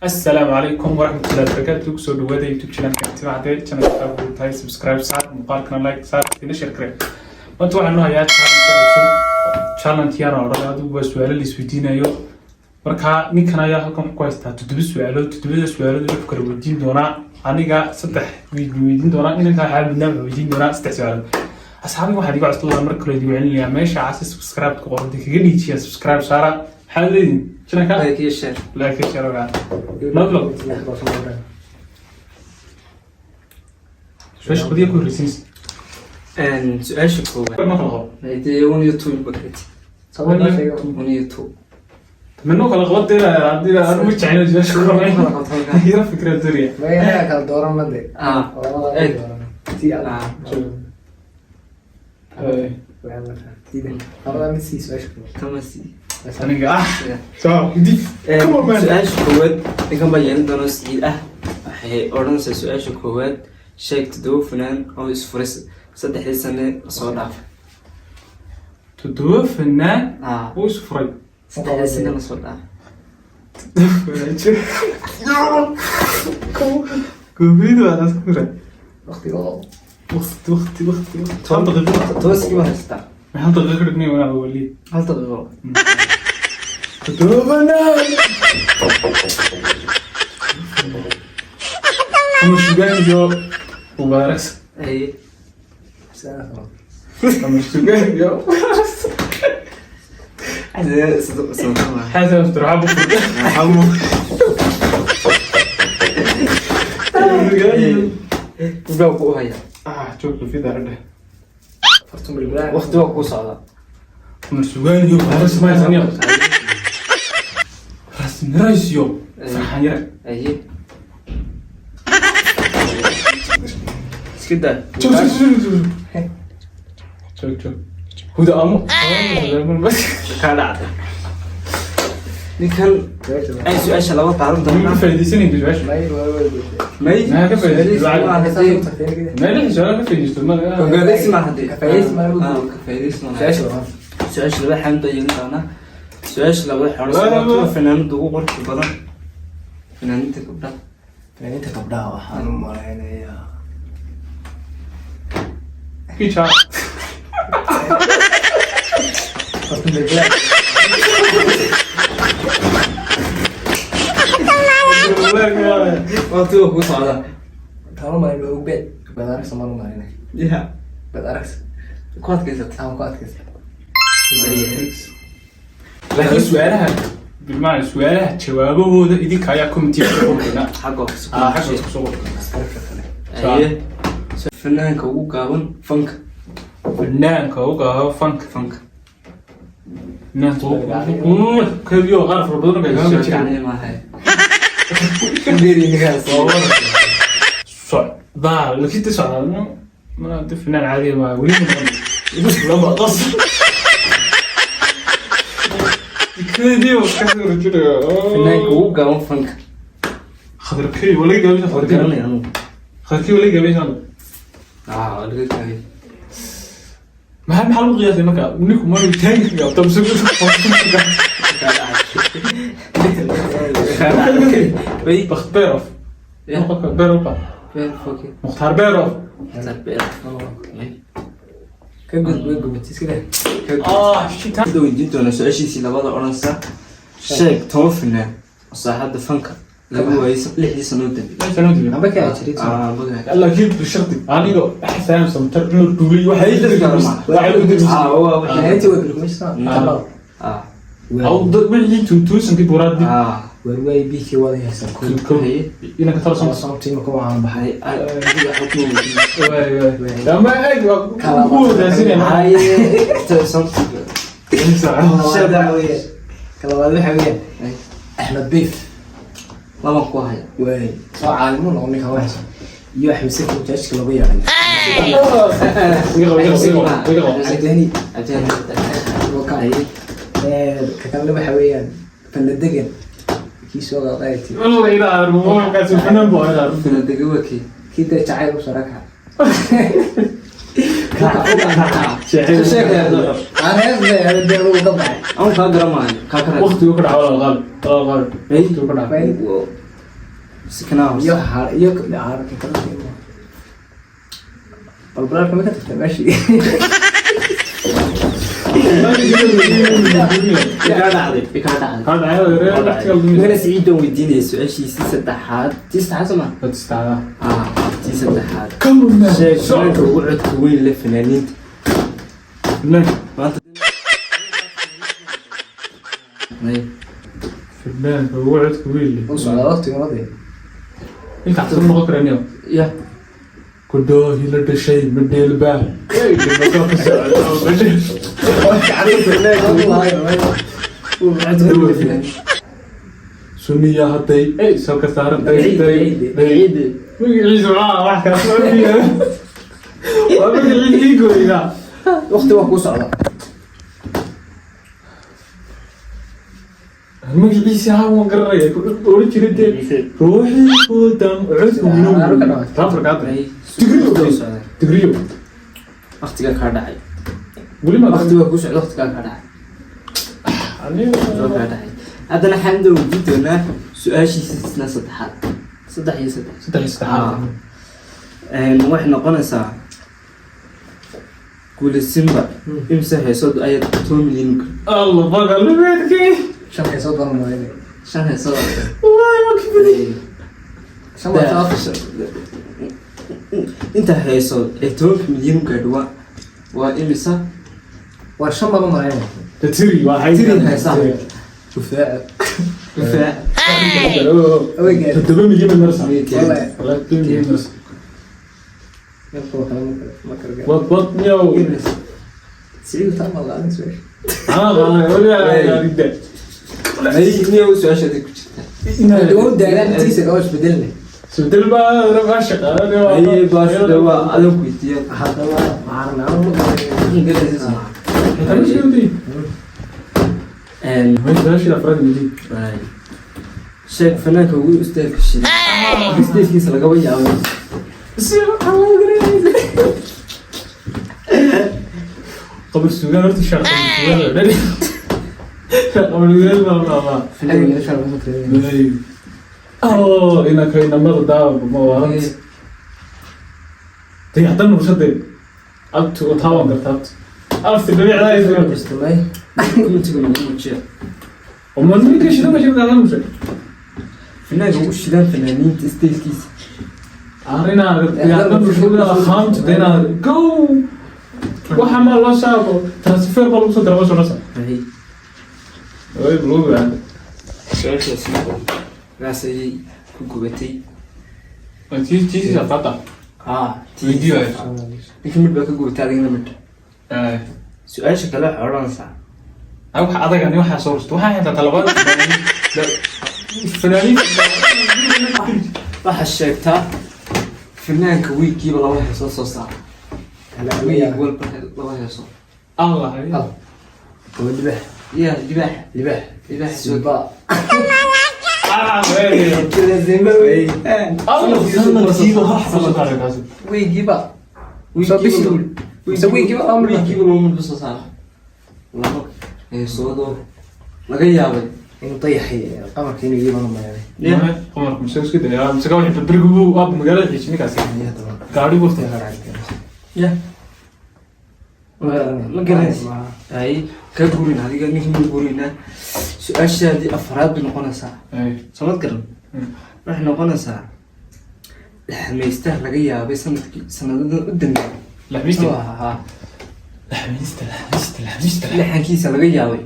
Assalaamu calaykum waraxmatullahi wabarakaatu. Kusoo dhawaada YouTube channelka Timacade. Channelka ku tahay subscribe saar, muuqaalkana like saar, ina share kare. Maanta waxaan noo hayaa challenge cusub. Challenge yaan odhan, adigu waa su'aalo la isweydiinayo. Marka ninkan ayaa halkan wuxuu ku haystaa toddoba su'aalood. Toddobada su'aalood wuxuu kala weydiin doonaa aniga saddex weydiin doonaa, inanka xaabidna wuxuu weydiin doonaa saddex su'aalood. Asxaabi, waxaan idiga codsan mar kale idigu celinayaa meesha casi subscribe ku qoranta kaga dhiijiya, subscribe saara. Maxaad leedihin channelka? Like iyo share. Like iyo share ogaa. Nablo. Su'aasha badiya ku horreysiinaysa. Su-aasha koowaad. Ma kala qabo. Dee one iyo two bucket. One iyo two. Minoo kala qabo dee, haddii aan ma jeclin su'aasha ku horreyn. Yara fikrad duriya. Magaca kala dooran de. Ah. Labada dooran. Si aad. Labada mid sii su'aasha koowaad. Kama sii. Aniga ah. Soo, dib. Come on, man. Su-aasha koowaad ninkan baa yeelan doona Siciid ah. Waxay odhanaysaa su-aasha koowaad: sheeg toddoba fanaan oo isfuray 3dii sane lasoo dhaafay. Toddoba fanaan oo is furay. 3dii sane lasoo dhaafay. Koofiyadu waa taas ku furay. Waqtiga oo Waqti, waqti, waqti, waqti. Hal daqiiqo. 10 second baa haystaa. Hal daqiiqo ka dhignay wanaa wali. Hal daqiiqo. Toddoba fanaan. Cumar Sugaan iyo Mubaarak. Ay. Cumar Sugaan iyo Xasan Abdurraxmaan Bukur. Baa ku haya. Ah, joog koofiyada dheh. Fartun bilbilaa. Waqti waa kuu socdaa. Cumar Sugaan iyo Mubaarak ma haysan iyo Rasmi Rays iyo Farxaan Yare. Aye. Iska daa. Joog, joog, joog, joog. Joog, joog. Huda amo. Kaa dhacday. Ninkan ay su-aasha laba taaran Ma doonaa. faa'iidaysanaynin su'aasha. May waa waa. May. Ma ka faa'iidaysan. Ma hadii. Ma lix su'aal ka faa'iidaysto ma. Ka faa'iidaysi ma hadii. Ka faa'iidaysi ma hadii. Ah, ka faa'iidaysi ma. Su'aasha labaad. Su-aasha laba xaamid ayaan doonaa. Su-aasha laba Laba. xoreysa waa fanaanada ugu quruxda badan. Fanaaniinta gabdhaha. Fanaaniinta gabdhaha waxaan u malaynayaa. Kicha. Fartun bilbilaa. Waqti waa kuu socdaa. Taan u malayn waa ogbeed. Bad aragsa maan u malaynay. Ya. Bad aragsa. Ku adkaysata. Aan ku adkaysta. Laakiin su'aalaha bilmaana su'aalaha jawaabahooda idinka ayaa committee ku qorayna. Xagga hoose. Ah, xagga hoose ku soo qor. Askarka kale. Aye. Fanaanka ugu gaaban fanka. Fanaanka ugu gaaban fanka. Fanka. Fanaanka ugu kaliyo qaar fara badan bay kaga jiraan. Fiicnay maaha. Socdaal, laakiin de socdaal ma de fanaan caadi ma weli ma noqon. Lama qas. Kaliyo ka soo rajinaya. Fanaanka ugu gaaban fanka. Khadarkey wala gaabisha khadarkey. Garanay anugu. Khadarkey wala gaabisha. Ah, waa laga gaabay. Maxaa lagu qiyaasay marka ninku ma taangi ka qabto mise Kaa dhacay. Kaa dhacay. Bay. Bakht Berof. Ya. Qofka Berof. Beer foke. Mukhtaar Berof. Mukhtaar Beer. Ka gudub way gubatay iska dah. Ka gudub. Ah, shit. Hadda weydiin doona su-aashiisii labada odhanaysa: sheeg 10 fanaan oo saaxadda fanka lagu waayay 6dii sano u dambeeyay. Sanadii. Amba ka jiray. Ah, magaca. Laakiin bisharti anigo xasaan samtar inuu duulay waxay waxay u diraysaa. Ah, waa wixii. Fanaaniinta way bilkumaysaa. Talada. Ah, Aw dad wixii tuutuusankii buraad dib. ah. War waay BK wada haysan. Haye. Inanka talo Sama samta. sababta imika waxaan baxay. Haye, ah, waxa ku weydiin. Waay waay. Ama eeg waa ku wadaagsanaya. Haye, sababta. Kala waxa weeyaan. Haye. Axmed Beef. Laban ku haya. Waay. Soo caalimu noqon ninka waxaysan. Iyo Axmed Seki mujaajka lagu yeeray. Iga qabo, iga qabo, iga qabo. Cabdihani. Cabdihani. Waka. Haye. Ka kalena waxa weeyaan Fanadegan. Kii soo qaadayay. Wallahi ilaa armo kaas fanaan buu ahaa. Fanaanada waa kii. Kii dee jacayl u saraka. Jacayl. Aan hees leeyahay dee uu ka baxay. Aan kaa garan maayo. Kaa ka raad. Waqtigu ka dhaca walaal qaali. Walaal qaali. Waqtigu ka dhaca. Sikanaa. Iyo iyo haarka kala. Balbalaarka ma ka tagtaa meeshii? Ikaa dhacday, ikaa dhacday. Kaa dhacay, reer waqtiga la Ninkana Siciidan weydiinaya su-aashiisii saddexaad. Tii saddexaad soo ma? Dad istaada. Ah, tii saddexaad. Come on, man. Sheeg fanaanka ugu codka weyn leh fanaaniinta. Fanaanka. Maanta. May. Fanaanka ugu codka weyn leh. U socdaa waqtiga maday. Inta xasuus noqon kara niyo. Ya. Ku dhoohi la dhashay madheelbaa. Ey, dhimasho ka socda, madheel. Ugu codka weyn leh fanaaniinta. Sunniya hadday ey soo ka saaran day day day. Ciide. Magaciisa waa wax kale soo dhiiba. Waa magaciisa ii gooyna. Waqti waa kuu socda. Magaciisa haa waan garanaya. Ku oran jiray dee ruuxii ku dam codka wiinow. Taafurka hadda. May. Digriyo. Waqtiga socdaa. Digriyo. Waqtiga kaa dhacay. Weli ma Waqti waa kuu socda, waqtigaa kaa dhacay. Aniga Waqtigaa kaa dhacay. Haddana xamda weydiin doonaa su-aashiisa isna saddexaad. Saddex iyo saddex. Saddex iyo saddexaad. Waxay noqonaysaa Guulesimba imse heesood ayaad 10 milyan Allah baga lubeedkii. Shan heesood baan malaynaya. Shan heesood. Wallahi waa kibidi. Shan waa afar. Inta heesood ee 10 milyan gaadho waa imisa? Waa shan baan malaynaya. Tiri waa hay. Tiri heesaa. Kufaaca. Kufaac. Aweygeed. 7 milyan bay maraysaa. Wallahi. Wallahi 7 milyan maraysaa. Meel kale ma kala gaar. Wad wad miyaw. Siciid taa ma laadan su'aasha. Anaa qaadanaya, weli anaa dhigda. May miyaa su-aashaada ku jirta? Dhow daalaan intiisa oo isbedelna. Isbedel baa rabaa shaqada. Aye, baas dhawaa adan ku weydiiya. Haddaba waxaan rabnaa Su-aashii afraad weydiin. Sheeg fanaanka ugu istaagka shidan istaagkiisa lagaba yaabo. Qabr suugaan horta shaar qabr suugaan waa dhali. Qabr suugaan baa la dhahaa. Oh, inaka inamada daawa ma waarant. Dayaxdan nurshade. Abtu taawan karta abtu. Abtu dabiicdaa Istumay. Commentiga nagu muujiya. Uma ninka shida ma shida dayaxdan nurshay. Fanaanka ugu shidan fanaaniinta istaagkiisa. Arrinaa dayaxdan nurshada haamtu dayna go. Waxa ma loo saabo transfer baa lagu soo diraa soo dhasa. Ay. Way buluuga. Su-aashaasi gaas ayay ku gubatay. Tii tii afraad. Ah. Weydiiyo. Ninka mid baa ka gubatay, adigna mid. Eh. Su-aasha kale waxay odhanaysaa Ay wax adag ani waxaa soo rusto. Waxaa inta talabaad fanaaniin. Waxaa sheegtaa fanaanka wiigiiba laba heesood soo saara, wiig walba laba heesood. Allah. Waa libaax. Ya libaaxa. Libaax. Libaaxa soo Simba. Ah, wey. Simba. Sanadkiiba hal xabo soo saaray kaasi. Wiigiiba. Soo bishii. Mise wiigiiba laba midba? Wiigiiba laba midba soo saara, laba heesoodoo laga yaabay. Inuu dayaxay qamarka inuu yihiin baan malaynaya. Qamarku mise isku daya mise ka wixii berbergu buu ab magaalada xiijin ninkaasi. Gaari buu Waqtiga wataa. hore. Ya ma garanaysa. Ay ka gurin adiga ninka ma gurinaa. Su-aashaadii afraad bay noqonaysaa. Ay. Soomad garan? Waxay noqonaysaa laxmaystaha laga yaabay sanadkii sanadadan u dambeeyay. Laxmiista. Ahaa. Laxmiista, laxmiista, laxmiista. Laxankiisa laga yaabay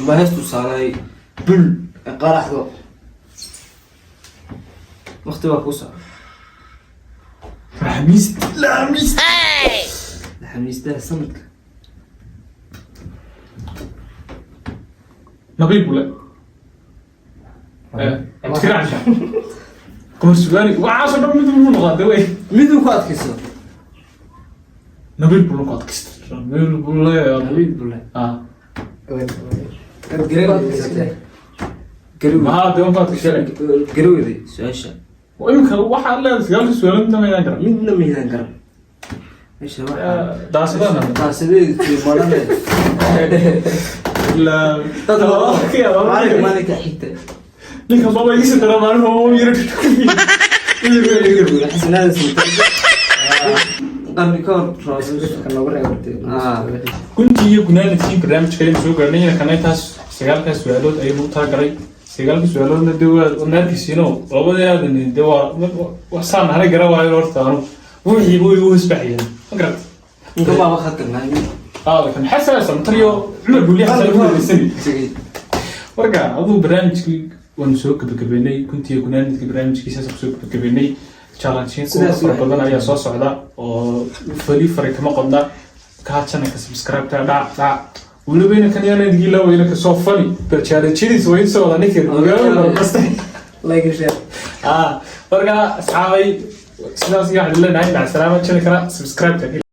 baa heestu saaray bul ee qaraxdo. Waqti baa kuu socda. Laxmiista, laxmiista. Laxmaystaha sanadka. Nabiib bule. Eh, Cabdikariim Cabdishaan. Qamar Sugaani waxaasoo dhan mid buu noqdaa dee wey. Miduu ku adkayso. Nabiib bule ku adkaysta. Nabiib bule. Nabiib bule. Ah. Garowe. Maxaa dee ku adkayshanay? Garowday su-aasha. Imika waxaad leedahay sagaalka su'aalo midna maydaan garan. Midna maydaan garan meesha waxaa Daasadana. daasadeedu marane. Ilaa Dad maalinka maalinka xigta. Ninkan baba iga sii daraa maalin oo yara. Xasanaada Samatar qarni ka hor. Kan loogu reebo. Guntii iyo gunaanadkii barnaamijka ayaynu soo gaarnay. Inankana intaas sagaalkaas su-aalood ayaynu u talagalay. Sagaalka su-aaloodna dee waa naarkiisiino labadii aadan dee waa saan nahay gara waayo. Horta anu wixii buu igu hisbaxayeen, ma garat? Ninkan baaba khatarnaa. Ah, kan Xasan Samatar iyo Cumar Guuli Xasan ku dhageysani. Marka aduu barnaamijkii waanu soo gabagabeynay. Guntii iyo gunaanadkii barnaamijkii saas kusoo gabagabeynay. Challenge Sidaas fara badan ayaa soo socda oo fali faray kama qodna. Kaa channelka subscribe-ta dhac dhac. Weliba inankan yaana idinki laa weyna kasoo fali challenge-yadiisa way soo wada ninkan magaalada kasta. Like and share. Ah, marka asxaabay, sidaas iyo waxaan leenahay mac salaama. Channelkana subscribe-ta.